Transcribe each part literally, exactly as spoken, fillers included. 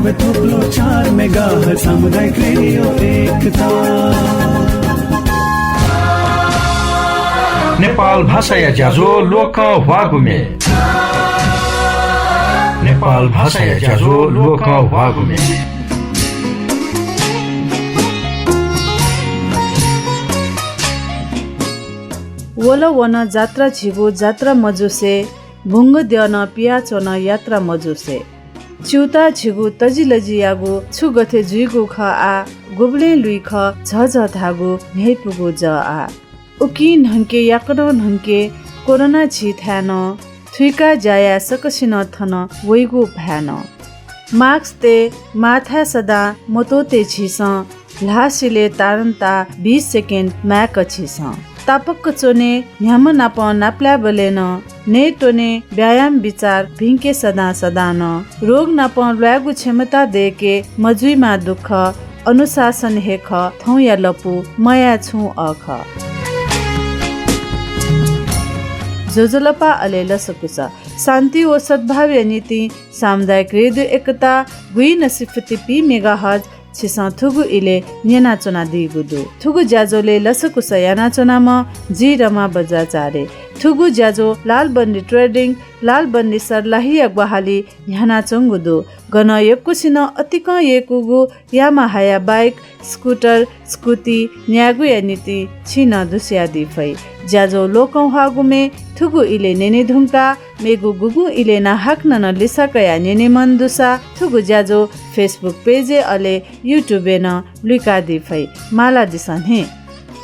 थुप्लो चार मेगाहर्ट्ज सामुदायिक रेडियो एकता। नेपाल भाषाया ज्याझ्वः ल्वकं ह्वाःगु म्ये। नेपाल भाषाया ज्याझ्वः ल्वकं ह्वाःगु म्ये। वल वन जात्रा झीगु जात्रा मजुसे, बुंग द्यः नं पियाच्वन यात्रा मजुसे। च्यूताः झीगु तजिलजियागु छु गथे जुइगु खः आः, गुबलें लुइ खः झःझः धाःगु न्ह्यइपुगु जः आः। उकिं न्हंके याकनं न्हंके कोरोना झीथाय् नं थुइकाः ज्या याये सकसिनं थन वइगु भाय् नं। मास्क तये माःथाय् सदां मत्वःते झीसं ल्हाः सिलय् तारन्ताः बीस सेकेन्ड माय्क झीसं। तापाक्क च्वने न्ह्याम्ह नाप नापलायेबलय् नं, नये त्वने व्यायाम बिचाः भिंके सदां सदां नं। रोग नाप ल्वायेगु क्षमता दयेके मजुइमा दुःख, अनुशासन हे खः थौंया लँपु, मयाये छुं अःखः। ज्वजलपा अले लसकुस। शान्ति व सद्भावया निंतिं सामुदायिक रेडियो एकता गुइनसिफुति पी मेगाहर्ट्ज छिसं थुगु इलय् न्यनाच्वनादीगु दु। थुगु ज्याझ्वलय् लसकुस यानाच्वनाम्ह जि रमा बज्राचार्य। थुगु ज्याझ्वः लालबन्दी ट्रेडिङ, लालबन्दी सर्लाहीया ग्वाहालि न्ह्यानाच्वंगु दु। गन यक्वसिनं अतिकं यय्कूगु यामाहाया बाइक, स्कुटर, स्कुटी न्यायेगुया निंतिं छिं नं दुस्यादी फइ। ज्याझ्वः ल्वकं ह्वाःगु म्ये थुगु इलय् न्यने धुंकाः मेगु गुगुं इलय् नं हाकनं नं लिसा कयाः न्यने मन दुसा थुगु ज्याझ्वः Facebook पेजय् अले YouTube-य् नं लुइकादी फइ। मालादिसँ न्ह्यः।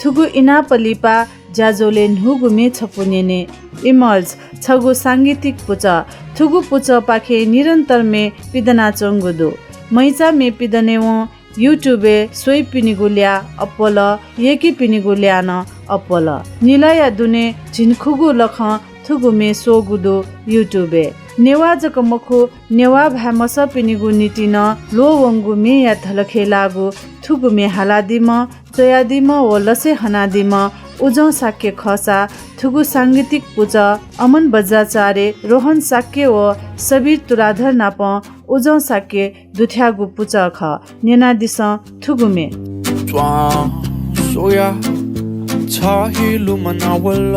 थुगु इनाप लिपा ज्याझ्वलय् न्हूगु म्ये छपु न्यने। Emerge, छगू सांगीतिक पुचः। थुगु पुचःपाखें निरन्तर म्ये पिदनाच्वंगु दु। मैचा म्ये पिदनेवं YouTube-य् स्वइपिनिगु ल्याः अप्वल, यय्केपिनिगु ल्याः नं अप्वल। निलाया दुने झिंखुगू लखं थुगु म्ये स्वःगु दु YouTube-य्। नेवाः जक मखु, नेवाः भाय् मसःपिनिगु निंतिं नं ल्वःवंगु म्येया धलखय् लाःगु थुगु म्ये हालादीम्ह, च्वयादीम्ह व लसय् हनादीम्ह उजं शाक्य खःसा थुगु सांगीतिक पुचः अमन बज्राचार्य, रोहन शाक्य व सबिर तुलाधर नाप उजं शाक्य दुथ्याःगु पुचः खः। न्यनादिसँ थुगु म्ये। स्वां स्वया छ हे लुमना वल,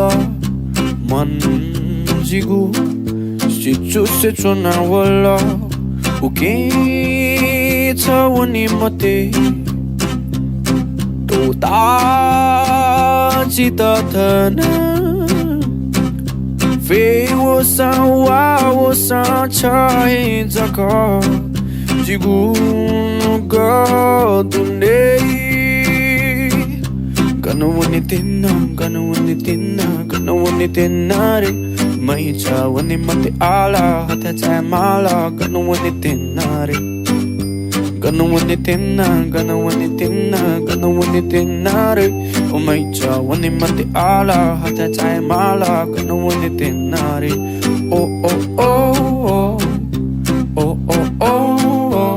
मन जिगु सिचुसे च्वना वल। उकिं छ वने मते, त्वःता जित थन। फय् वःसां वा वःसां छ हे जक जिगु नुगः दुने। गन वने त्यन, गन वने त्यन, गन वने त्यन रे। मैचा वने मते आला, हथाय् चाये माला, गन वने त्यन रे। गन वने त्यन, गन वने त्यन, गन वने त्यन रे। ओ मैचा वने मते आला, हथाय् चाये माला, गन वने त्यन रे। ओ, ओ, ओ, ओ। ओ, ओ, ओ, ओ।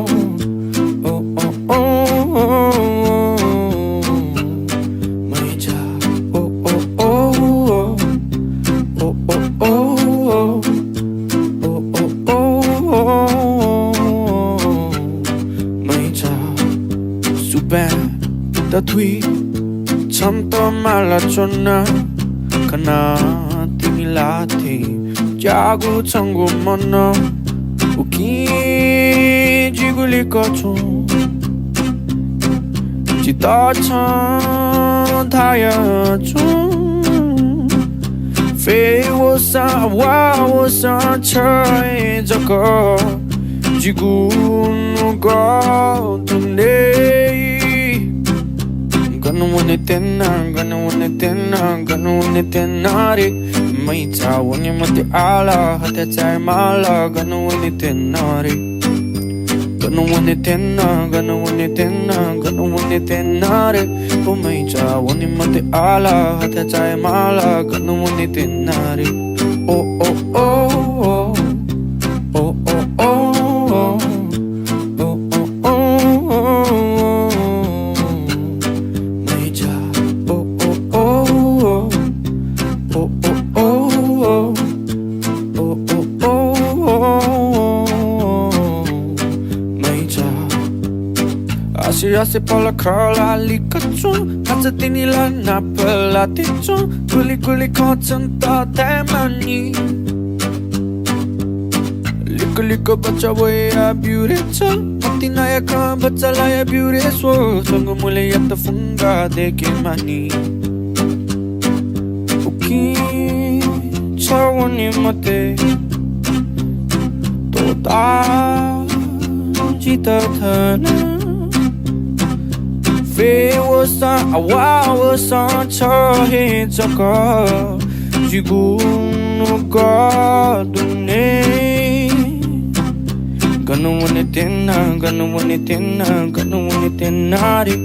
ओ, ओ, ओ, ओ। मैचा। ओ, ओ, ओ, ओ। ओ, ओ, ओ, ओ। ओ, ओ, ओ, ओ। मैचा। सुपाँय् तथुइ छन्त माला च्वना। खना तिनि ला थें ज्याःगु छंगु मन। उकिं जिगु लिक्क च्वँ। जित छं धाया च्वँ। फय् वःसां वा वःसां छ हे जक जिगु नुगः दुने। गन वने त्यन, गन वने त्यन, गन वने त्यन रे। मैचा वने मते आला, हथाय् चाये माला, गन वने त्यन रे। गन वने त्यन, गन वने त्यन, गन वने त्यन रे। ओ मैचा वने मते आला, हथाय् चाये माला, गन वने त्यन रे। ओ, ओ, ओ, ओ। ओ, ओ, ओ, ओ। ओ, ओ, ओ, ओ। मैचा। ओ, ओ, ओ, ओ। ओ, ओ, ओ, ओ। ओ, ओ, ओ, ओ। मैचा। सियासे पलख लालिक च्वँ, आज तिनि ला नाप लाते च्वँ, गुलि गुलि खँ छन्त धायेमानि। लिक लिक बचा वया ब्यु रे छ, अति नया खँ बचा लाया ब्यु रे स्व, छंगु मुलय् यात फुंगा दयेकेमानि। उकिं छ वने मते, तोता जित थन। फे वसं, आवा वसं छ हे जक जिगु नुगः दुने। गन वने त्यना, गन वने त्यना, गन वने त्यना रे।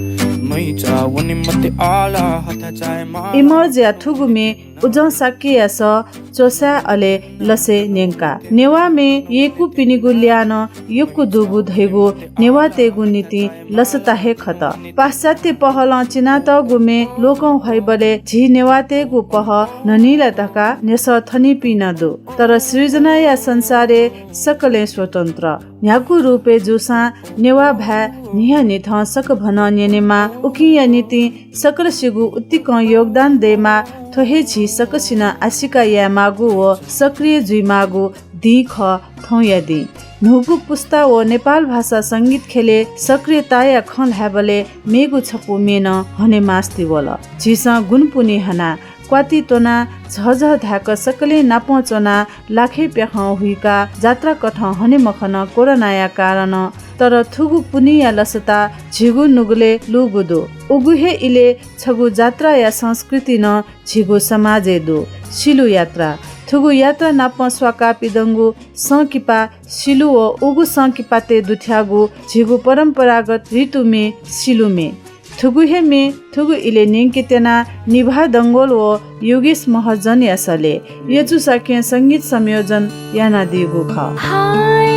मैचा वने मते आला हथा चायेमा। Emerge-या थुगु म्ये उजं शाक्यया सः च्वसाय् अले लसय् न्यंका। नेवाः म्ये यय्कूपिनिगु ल्याः नं यक्व दुगु धइगु नेवाःतय्गु निंतिं लसता हे खत। पाश्चात्य पहलं चिनातःगु म्ये लोकं ह्वइबलय् झी नेवाःतय्गु पहः न्हनी ला धकाः न्ह्यसः थनीपिं नं दु। तर सृजनाया संसारय् सकलें स्वतन्त्र। न्ह्यागु रूपय् जूसां नेवाः भाय् न्हियान्हिथं सकभनं न्यनेमाः, उकिंया निंतिं सकलसिगु उत्तिकं योगदान दयेमाः। थ्व हे झी सकसिनं आशिका यायेमाःगु व सक्रिय जुइमाःगु दिं खः, थौंया दिं। न्हूगु पुस्ता व नेपाल भाषा संगीत ख्यलय् सक्रियताया खँ ल्हायेबलय् मेगु छपु म्ये नं हनेमास्ति वल। झीसं गुनपुन्हि हनाः क्वाति त्वनाः झःझः धाय्क सकलें नापं च्वनाः लाखय् प्याखं हुइकाः जात्राकथं हने मखन कोरोनाया कारणं। तर थुगु पुन्हिया लसता झीगु नुगलय् लूगु दु। उगु हे इलय् छगू जात्राया संस्कृति नं झीगु समाजय् दु, सिलु यात्रा। थुगु यात्रा नाप स्वाकाः पिदंगु संकिपा सिलु व उगु संकिपातय् दुथ्याःगु झीगु परम्परागत ऋतु म्ये सिलु म्ये। थुगु हे म्ये थुगु इलय् न्यंके त्यना निभाः डंगोल व योगेश महर्जनया सलय् यचुशाक्यं संगीत संयोजन यानादीगु खः। हाय,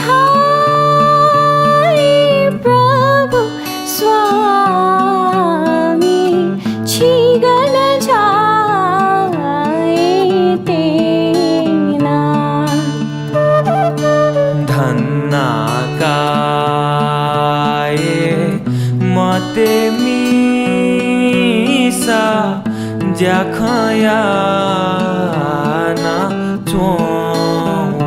हाय, प्रभु स्वामी, छि गन झाये त्यना। धन्ना काये मते मिसा ज्याखँ याना च्वँ व।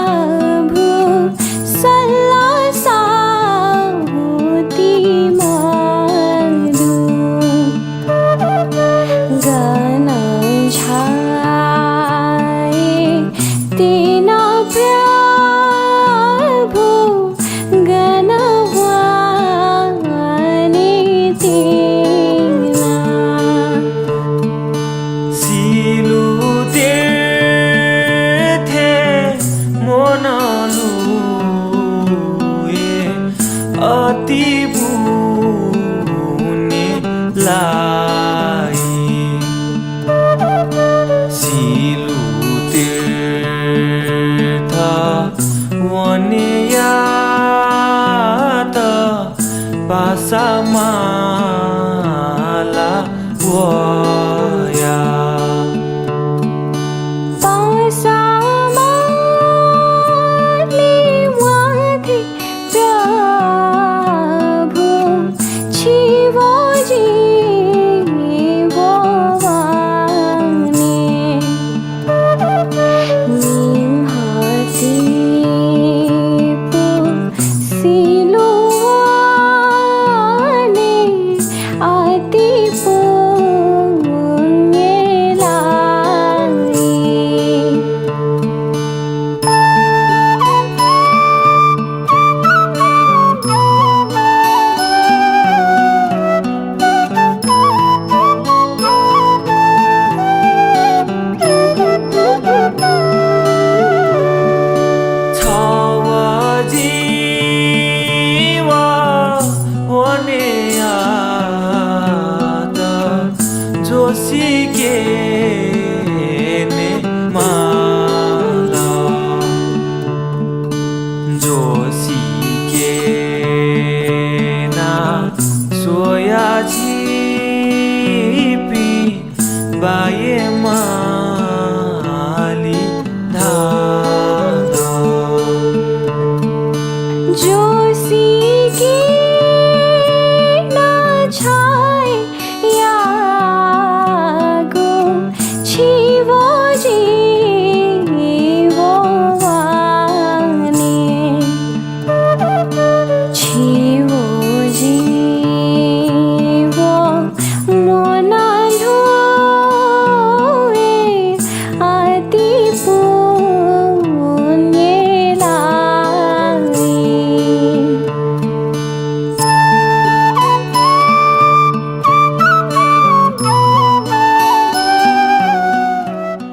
प्रभु सल्लाह साहुति मदु। गन झाये त्यना प्रभु, गन वने त्यना। सिलु तीर्थे मनलुए अति पुण्य लाइ। सिलु तीर्थ वनेयात पासा माला वया। पासा माले वथे प्रभु, छि व जि व वने। निम्हतिपु सिलु वने अति पुण्य लाइ। छव जीव वनेयात जोसीके ने माल, जोसीके ना स्वया झीपिं बाये माली धाल। जोसीके ना छाय् यागु छिवो जिवो वाने। छिवो जिवो मोना ल्हुए अति पुण्य लागे।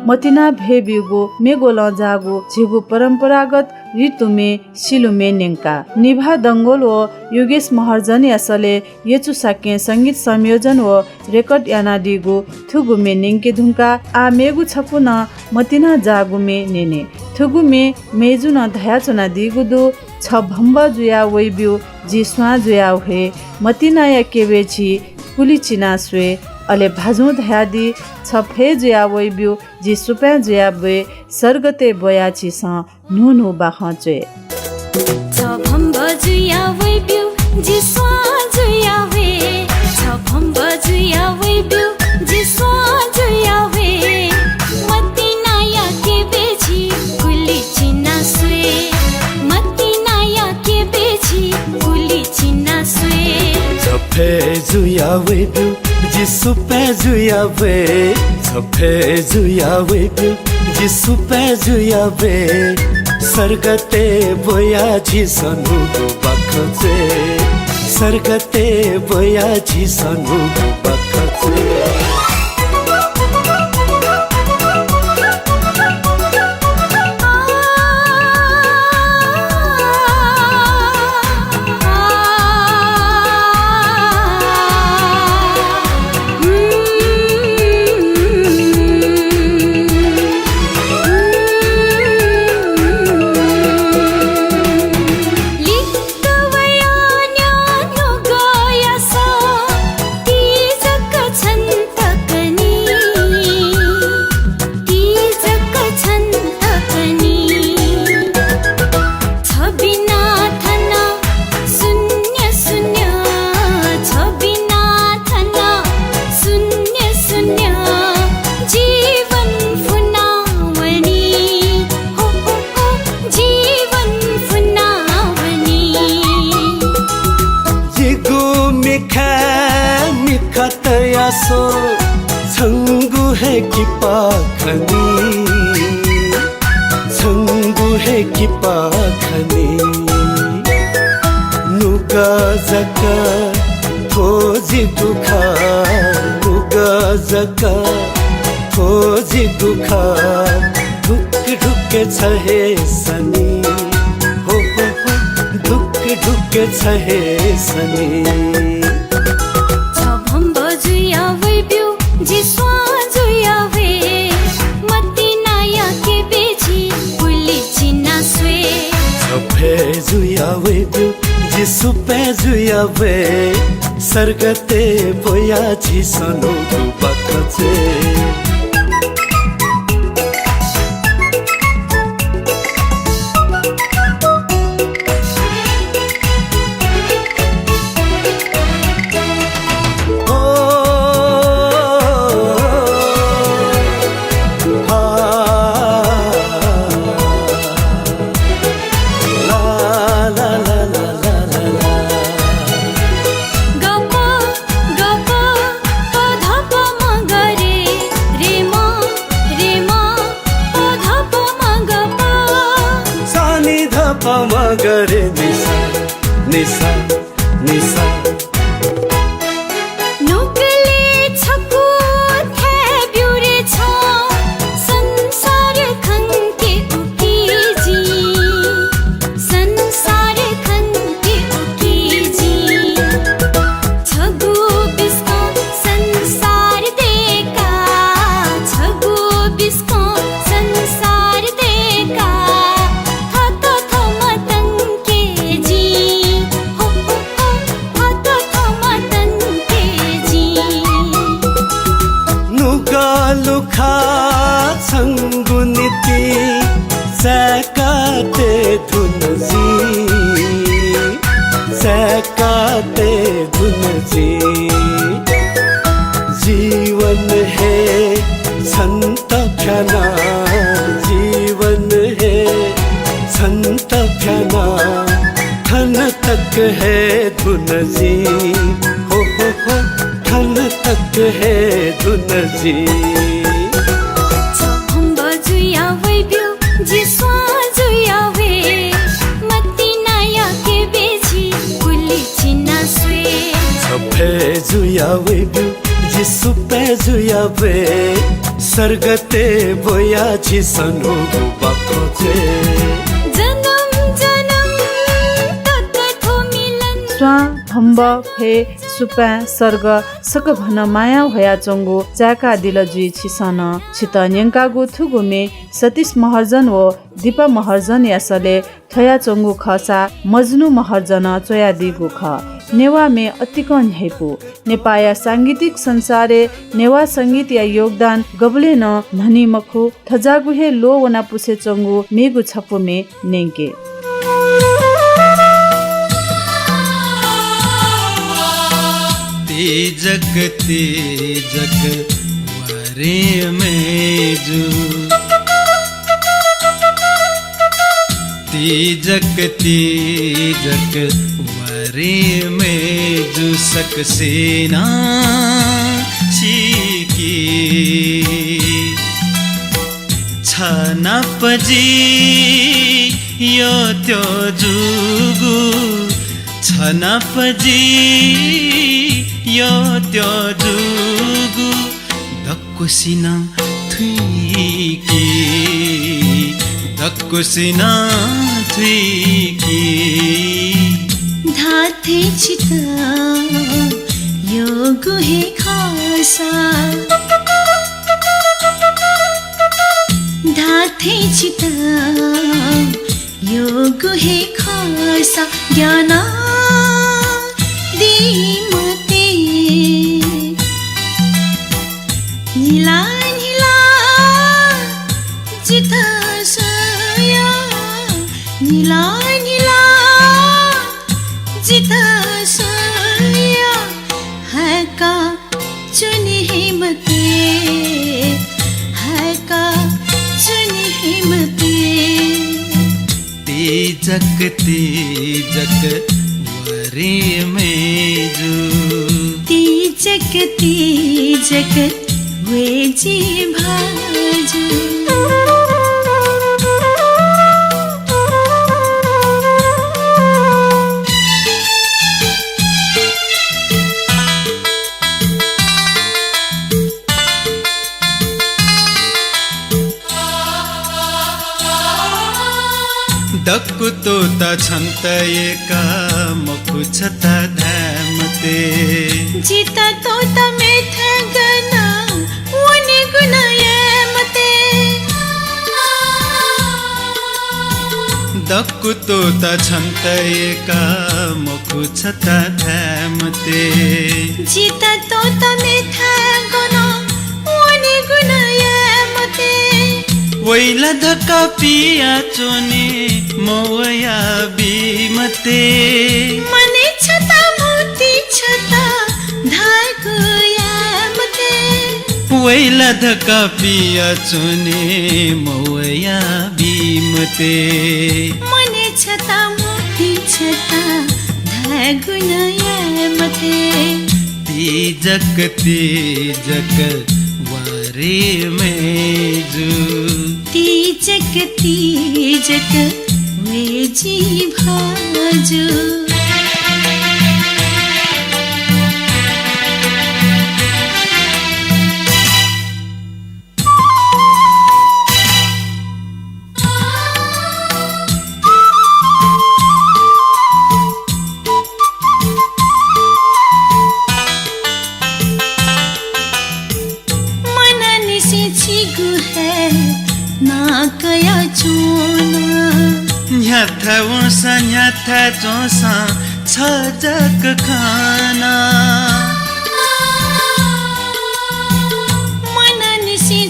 मतिना भ्वय् ब्यूगु मेगु लँजाःगु झीगु परम्परागत रितुमे सिलुमे न्यंका। निभा डंगोल व योगेश महर्जनया सलय् यचुसाकें संगीत संयोजन व record यानादीगु थुगु मे न्यंके धुंकाः आः मेगु छपु नं मतिना जाःगु मे न्यने। थुगु मे मय्जुं नं धयाच्वनादीगु दु, छ भम्ब जुया वइब्यु, जि स्वां जुया ह्वे, मतिनाया केबे झी कुलि चिना स्वये, अले भाजुं धयादी, छ फय् जुया वइब्यु, जि सुपाँय् जुया ब्वये, सर्गतय् ब्वया झीसं न्हू न्हू बाखं च्वये। छ भम्ब जुया वइब्यु, जि स्वां जुया ह्वे। छ भम्ब जुया वइब्यु, जि स्वां जुया ह्वे। मतिनाया केबे झी कुलि चिना स्वये। मतिनाया केबे झी कुलि चिना स्वये। छ फय् जुया वइब्यु, जि सुपाँय् जुया ब्वये। छ फय् जुया वइब्यु, जि सुपाँय् जुया ब्वये। सर्गतय् ब्वया झीसं न्हूगु बाखं च्वये। सर्गतय् ब्वया झीसं न्हूगु बाखं च्वये। जिगु मिखाय् मिखा तयाः स्व, छंगु हे किपा खनी, छंगु हे किपा खनी। नुगः जक थ्व जिगु खः, नुगः जक थ्व जिगु खः। ढुक ढुक छ हे सनी, हो, हो, हो, ढुक ढुक छ हे सनी। छ भम्ब जुया वइब्यु, जि स्वां जुया ह्वे। मतिनाया केबे झी कुलि चिना स्वये। छ फय् जुया वइब्यु, जि सुपाँय् जुया ब्वये। सर्गतय् ब्वया झीसं न्हूगु बाखं च्वये। नुगलय् छकू थाय् ब्यु रे छ, संसार खंके उकी जि, संसार खंके उकी जि। छगू बिस्कं संसार दय् लुखा छंगु निंतिं चाय्‌कातये धुन जिं, चाय्‌कातये धुन जिं। जीवन हे छन्त फ्याना, जीवन हे छन्त फ्याना, थन तक हे धुन जिं, हो, हो, हो, थन तक हे धुन जिं। छ भम्ब जुया वइब्यु, जि स्वां जुया वये, मतिनाया के बेछि गुलि चिना स्वये। छ फय् जुया वइब्यु, जि सुपय् जुया वये, सर्गतय् ब्वया झीसं न्हूगु बाखं च्वये। जनम जनम तक थ्व मिलन। स्वां, भम्ब, फय्, सुपाँय्, सर्ग सकभनं मायां ह्वयाच्वंगु चाय्‌कादिल जुइ। छिसं नं छितः न्यंकागु थुगु म्ये सतीश महर्जन व दीपा महर्जनया सलय् थ्वयाच्वंगु खःसा मजनू महर्जनं च्वयादीगु खः। नेवाः म्ये अतिकं न्ह्यइपु। नेपाःया सांगीतिक संसारय् नेवाः संगीतया योगदान गबलें नं न्हनी मखु। थज्याःगु हे ल्वः वनापुसे च्वंगु मेगु छपु म्ये न्यंके। तीजक तीजक वा रे मय्‌जु। तीजक तीजक वा रे मय्‌जु सकसिनं सीकि। छ नाप जि यःत्यः जूगु, छ नाप जि यःत्यः जूगु, दक्वसिनं थुइकि, दक्वसिनं थुइकि। धात्थें छितः यःगु हे खःसा, धात्थें छितः यःगु हे खःसा ज्ञान दी मते। न्हिला न्हिला जितः स्वया, न्हिला न्हिला जितः स्वया, हय्‌का च्वने हे मते, हय्‌का च्वने हे मते। तीजक तीजक वा रे मय्‌जु। तीजक तीजक वये जि भाजु। दक्व तोता छन्त यय्‌का मखु छता धाये मते। जितः तोता मेथाय् गन वनेगु नं याये मते। दक्व तोता छन्त यय्‌का मखु छता धाये मते। जितः तोता मेथाय् गन वनेगु नं याये मते। वइ ला धकाः पिया च्वने मवया बी मते। मनय् छता मुक्ति छता धायेगु याये मते। वइ ला धकाः पिया च्वने मवया बी मते। मनय् छता मुक्ति छता धायेगु नं याये मते। तीजक तीजक वा रे मय्‌जु। तीजक तीजक वये जि भाजु। मनंनिसें छिगु हे नां कयाच्वना। न्ह्याथाय् वंसां न्ह्याथाय् च्वंसां छ जक खना। मनंनिसें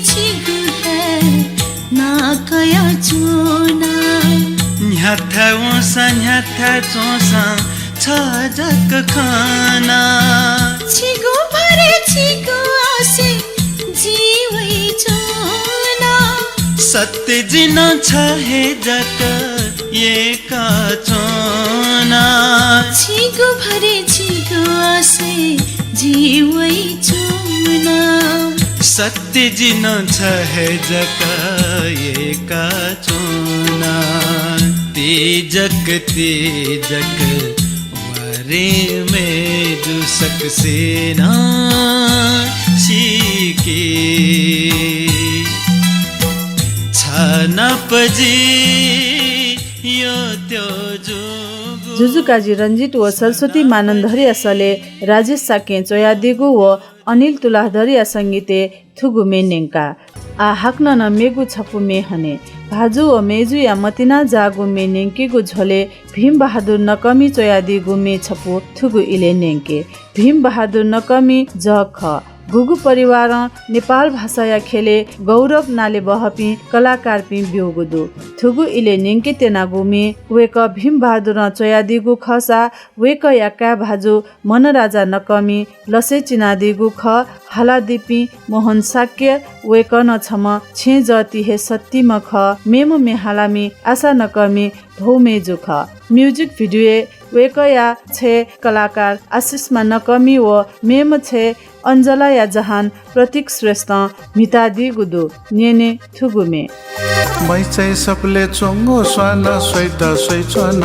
न्ह्याथाय् वंसां न्ह्याथाय् च्वंसां छ जक खना। छिगु भरे छिगु आशे जि वइच्वना। सत्य जिं नं छ हे जक यय्काच्वना। छिगु भरे छिगु आशे जि वइच्वना। सत्य जिं नं छ हे जक यय्काच्वना। तिजक तिजक वारें मय्जु सकसिनं सीके। छ नाप जि यःत्यः जूगु। जुजुकाजी रंजित व सरस्वती मानन्धरया सलय् राजेश शाक्यं च्वयादीगु व अनिल तुलाधरया संगीतय् थुगु म्ये न्यंका। आः हाकनं नं मेगु छपु म्ये हने। भाजु व मय्जुया मतिनाजाःगु म्ये न्यंकेगु झ्वलय् भीम बहादुर नकःमिं च्वयादीगु म्ये छपु थुगु इलय् न्यंके। भीम बहादुर नकःमि जग खः। गुगु परिवारं नेपाल भाषाया ख्यलय् गौरव नाले बहःपिं कलाकारपिं ब्यूगु दु। थुगु इलय् न्यंके त्यनागु म्ये वय्कः भीम बहादुरं च्वयादीगु खःसा वय्कःया काय् भाजु मनराजा नकःमिं लसय् चिनादीगु खः। हालादीपिं मोहन शाक्य, वय्कः नं छम्ह छेँजःति हे सत्तिम्ह खः। मेम्ह म्ये हालामि आशा नकःमि भौमय्जु खः। Music video-य् वय्कःया छय् कलाकार आशिष्मा नकःमि व मेम्ह छय् अञ्जलाया जहान प्रतीक श्रेष्ठं म्हितादीगु दु। न्यने थुगु म्ये। मैचाय् सफलय् च्वंगु स्वानं स्वइत स्वइच्वन।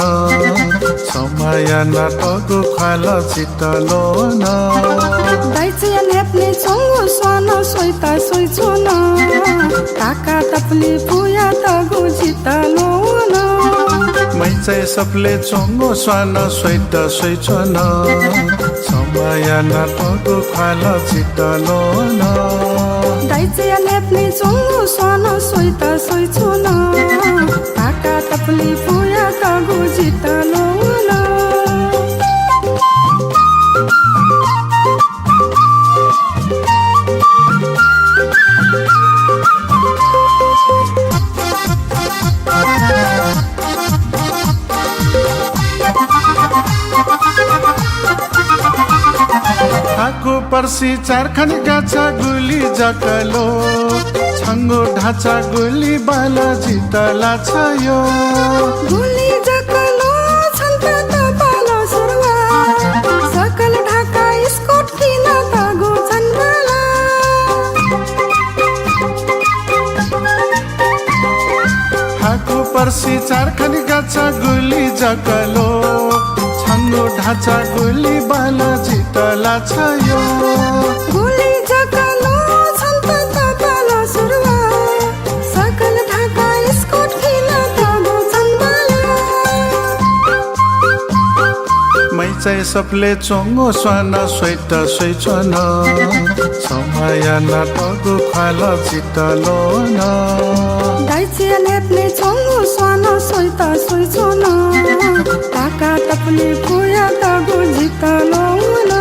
छम्ह माया यानातःगु ख्वालं जितः ल्वःवन। दाइचाया न्ह्यःने च्वंगु स्वानं स्वइत स्वइच्वन। ताका तपुलि पुयातःगु जितः ल्वःवन। मैचाय् सफलय् च्वंगु स्वानं स्वइत स्वइच्वन। छम्ह माया यानातःगु ख्वालं जितः ल्वःवन। दाइचाया न्ह्यःने च्वंगु स्वानं स्वइत स्वइच्वन। ताका तपुलि पुयातःगु जितः ल्वःवन। हाकु पर्सि चारखनि गाछा गुलि जक ल्वः, छंगु ढाँचा गुलि बाल जितः लाछायो। गुलि जक ल्वः छन्त तपाल सुरुवाः, सकल ढाका स्कर्ट किनातःगु छन्त बाल। हाकु पर्सि चारखनि गाछा गुलि जक ल्वः, छंगु ढाँचा गुलि बाल जितः लाछायो। गुलि जक ल्वः छन्त तपाल सुरुवाः, सकल ढाका स्कर्ट किनातःगु छन्त बाल। मैचाय् सफलय् च्वंगु स्वानं स्वइत स्वइच्वन। छम्ह माया यानातःगु ख्वालं जितः ल्वःवन। दाइचाया न्ह्यःने च्वंगु स्वानं स्वइत स्वइच्वन। ताका तपुलि पुयातःगु जितः ल्वःवन।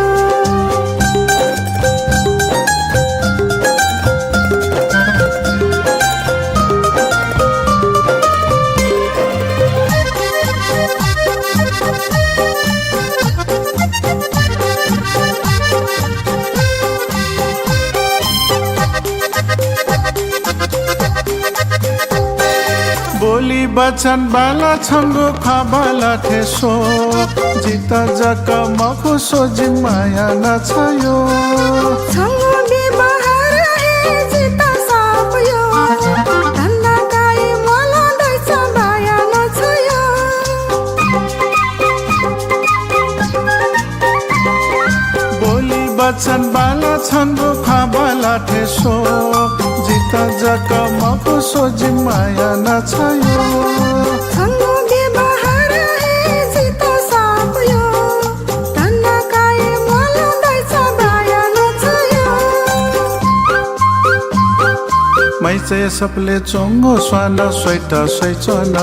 बोलि बचन बाल छंगु ख्वाः बाल थें स्वः, जितः जक मखु स्वः जिं माया याना छयो। छंगु व्यवहार हे जितः साप यो, धन्दा काइ म्वालं दाइचा बाया याना छयो। बोलि बचन बाल छंगु ख्वाः बाल थें स्वः, जितः जक मखु स्वः जिं माया याना छयो। छंगु व्यवहार हे जितः साप यो, धन्दा काइ म्वालं दाइचा बाया याना छयो। मैचाय् सफलय् च्वंगु स्वानं स्वइत स्वइच्वन।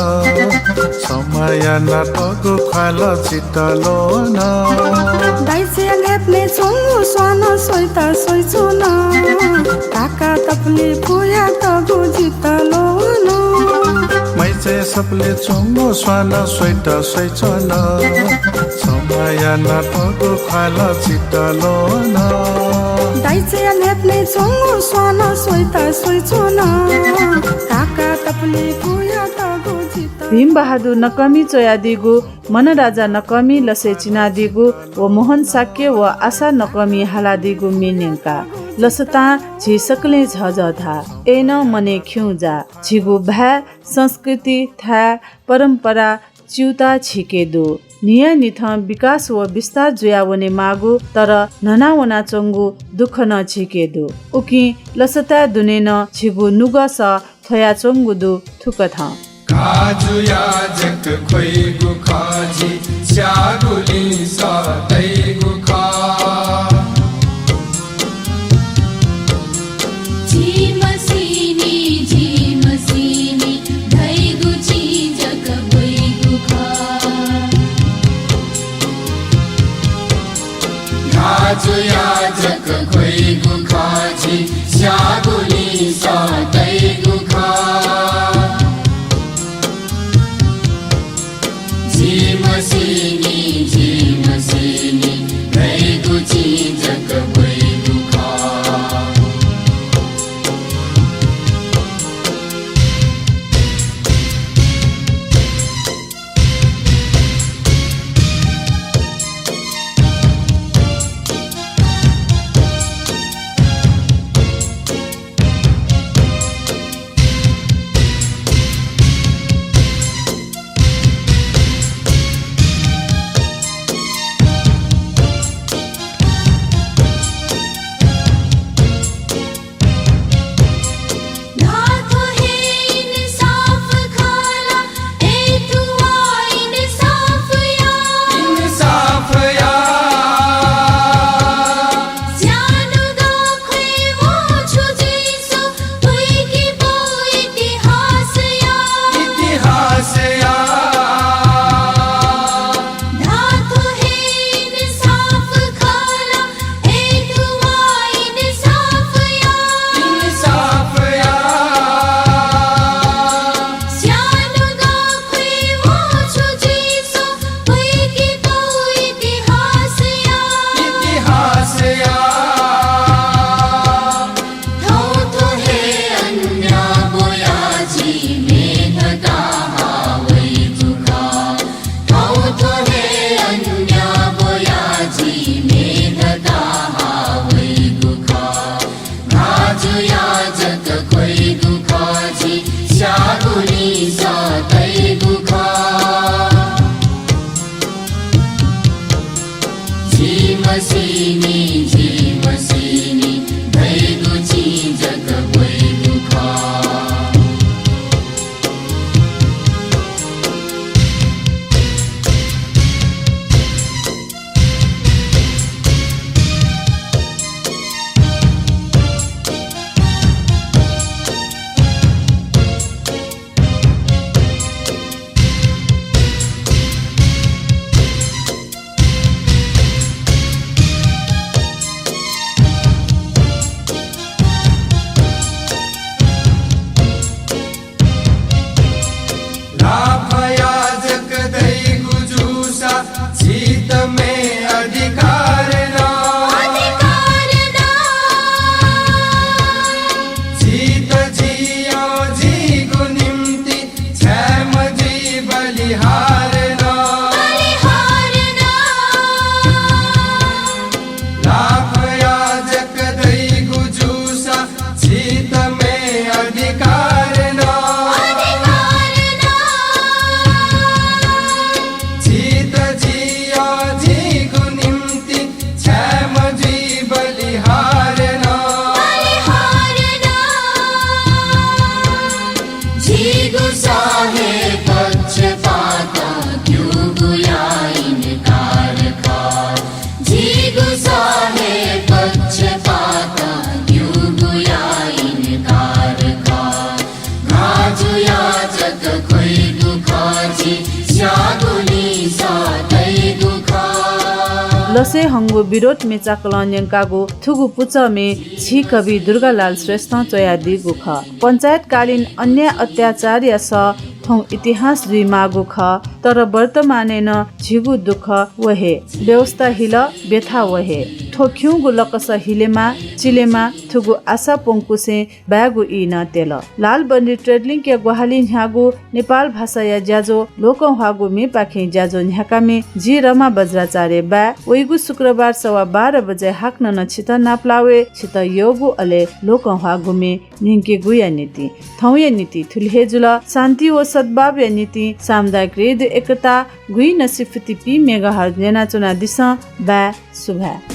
छम्ह माया यानातःगु ख्वालं जितः ल्वःवन। दाइचाया न्ह्यःने च्वंगु स्वानं स्वइत स्वइच्वन। ताका तपुलि पुयातःगु जितः ल्वःवन। मैचाय् ते सपले च्वंगु स्वान स्वइत स्वइच्वन। छमाया नापगु ख्वाल चित ल्वहन। दाइचाया न्ह्याथने च्वंगु स्वान स्वइत स्वइच्वन। काका तपले कुयातःगु जित। भीमबहादुर नकःमिं च्वयादीगु, मनराजा नकःमिं लसय् चिनादीगु व मोहन शाक्य व आशा नकःमिं हालादीगु म्ये न्यंकाः लसतां झी सकलें झःझः धाः। अय्‌नं मनय् खिउँ जाः। झीगु भाय्, संस्कृति, थाय्, परम्परा, च्यूताः झीके दु। न्हियान्हिथं विकास व विस्तार जुयावनेमाःगु, तर न्हना वनाच्वंगु दुःख नं झीके दु। उकिं लसताय् दुने नं झीगु नुगः सः थ्वयाच्वंगु दु थुकथं। काजुया जक ख्वइगु खः झी, स्याःगुलिं सः तइगु खः। झी मसिनि, झी मसिनि धइगु चिं जक ब्वइगु खः। काजुया जक ख्वइगु खः झी, स्याःगुलिं सः तइगु खः। झी मसिनि, झी मसिनि धइगु चिं जक ब्वइगु खः। लसय् हंगु विरोध म्ये चाकलं न्यंकागु थुगु पुचःम्ये झी कवि दुर्गालाल श्रेष्ठं च्वयादीगु खः। पञ्चायतकालीन अन्याय अत्याचारया सः थौं इतिहास जुइमाःगु खः, तर वर्तमानय् नं झीगु दुःख व हे। व्यवस्था हिल, व्यथा व हे। थ्व खिउँगु लकस हिलेमा, चिलेमा, थुगु आशा प्वंकुसें बाय्गु ई नं तेल। लालबन्दी ट्रेडलिंकया ग्वाहालि न्ह्याःगु नेपाल भाषाया ज्याझ्वः लोकंह्वाःगु मेपाखें ज्याझ्वः न्ह्याकामि जि रमा बज्राचार्य बाय् वइगु शुक्रबार सवा बाह्र बजे हाकनं नं छितः नापलाः वये। छितः यःगु अले लोकंह्वाःगु मे न्यंकेगुया निंतिं। थौंया निंतिं थुलि हे जुल। शान्ति व सद्भावया निंतिं सामुदायिक रेडियो एकता गुइनसिफुति पी मेगाहर्ज न्यनाच्वनादिसँ। बाय्, सुभाय्।